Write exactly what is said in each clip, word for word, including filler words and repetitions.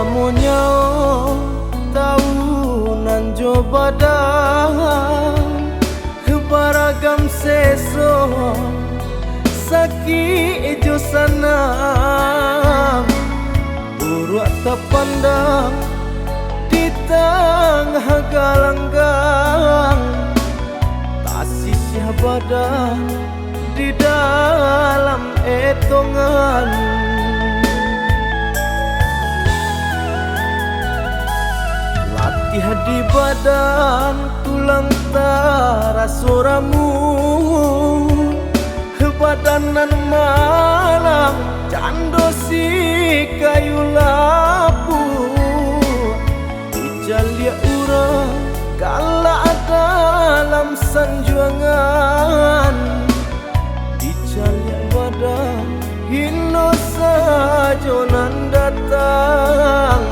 Amonyo tau nan jo badan, baragam seso, sakik jo sanang, buruak tapandang di tangah galanggang, tasisiah badan di dalam etongan. Latiah di badan, tulang taraso ramu, badan nan malang, cando si kayu lapuak. Dicaliak urang galak dalam sanjuangan, dicaliak badan hino sajo nan datang.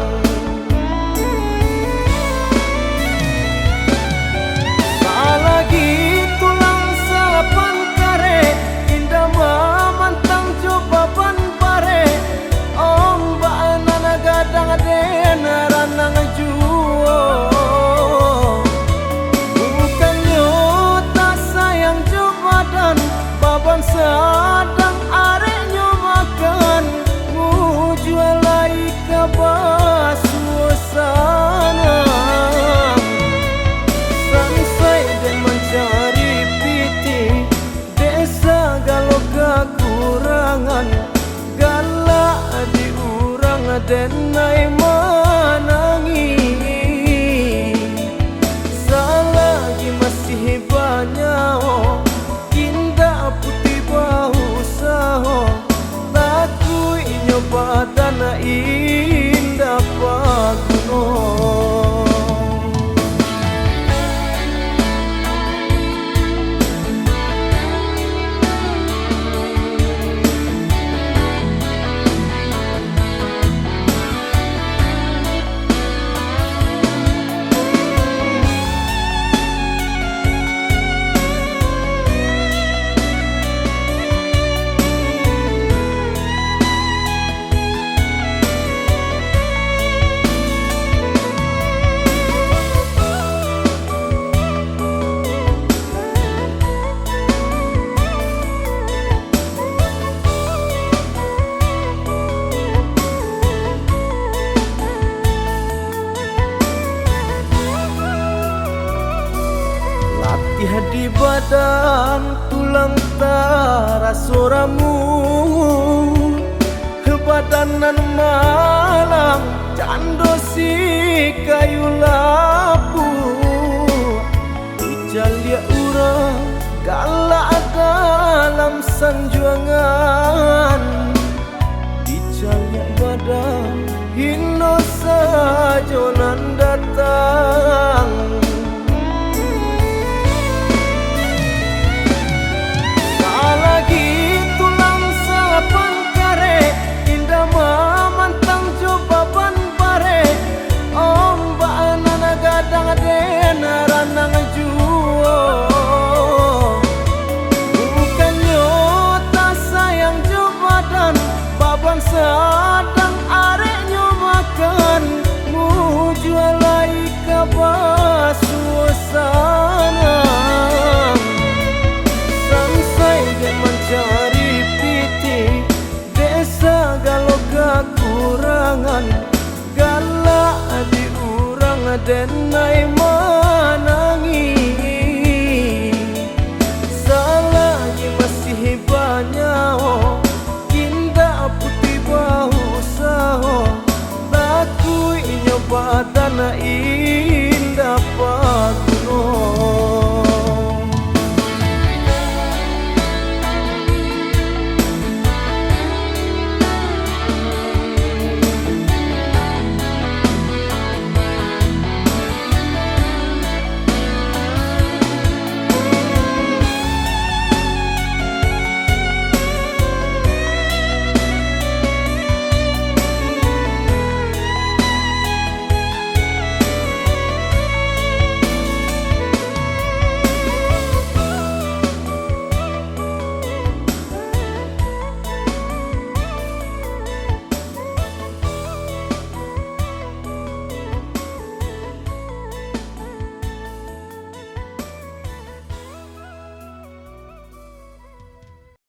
Salagi tulang sapan kareh, indak mamantang jo baban bareh, ombak nan gadang den ranang juo. Bukannyo tasayang jo badan, baban sadang areknyo makan, mujua lai ka basuo sanang. Sansai den mancari pitih, dek sagalo kakurangan, galak di urang den ai manangih. Salagi masih banyawo, indak putuih bausaho, takuik inyo badan indak baguno. Latiah di badan, tulang taraso ramu, badan nan malang, cando si kayu lapuak. Dicaliak urang galak dalam sanjuangan, dicaliak badan hino sajo nan datang. Salagi tulang sapan kareh, indak mamantang jo baban bareh, ombak nan gadang den ranang juo. Bukannyo tasayang jo badan, baban sadang areknyo makan, mujua lai ka basuo sanang. Sansai den mancari pitih, dek sagalo kakurangan, galak di urang den ai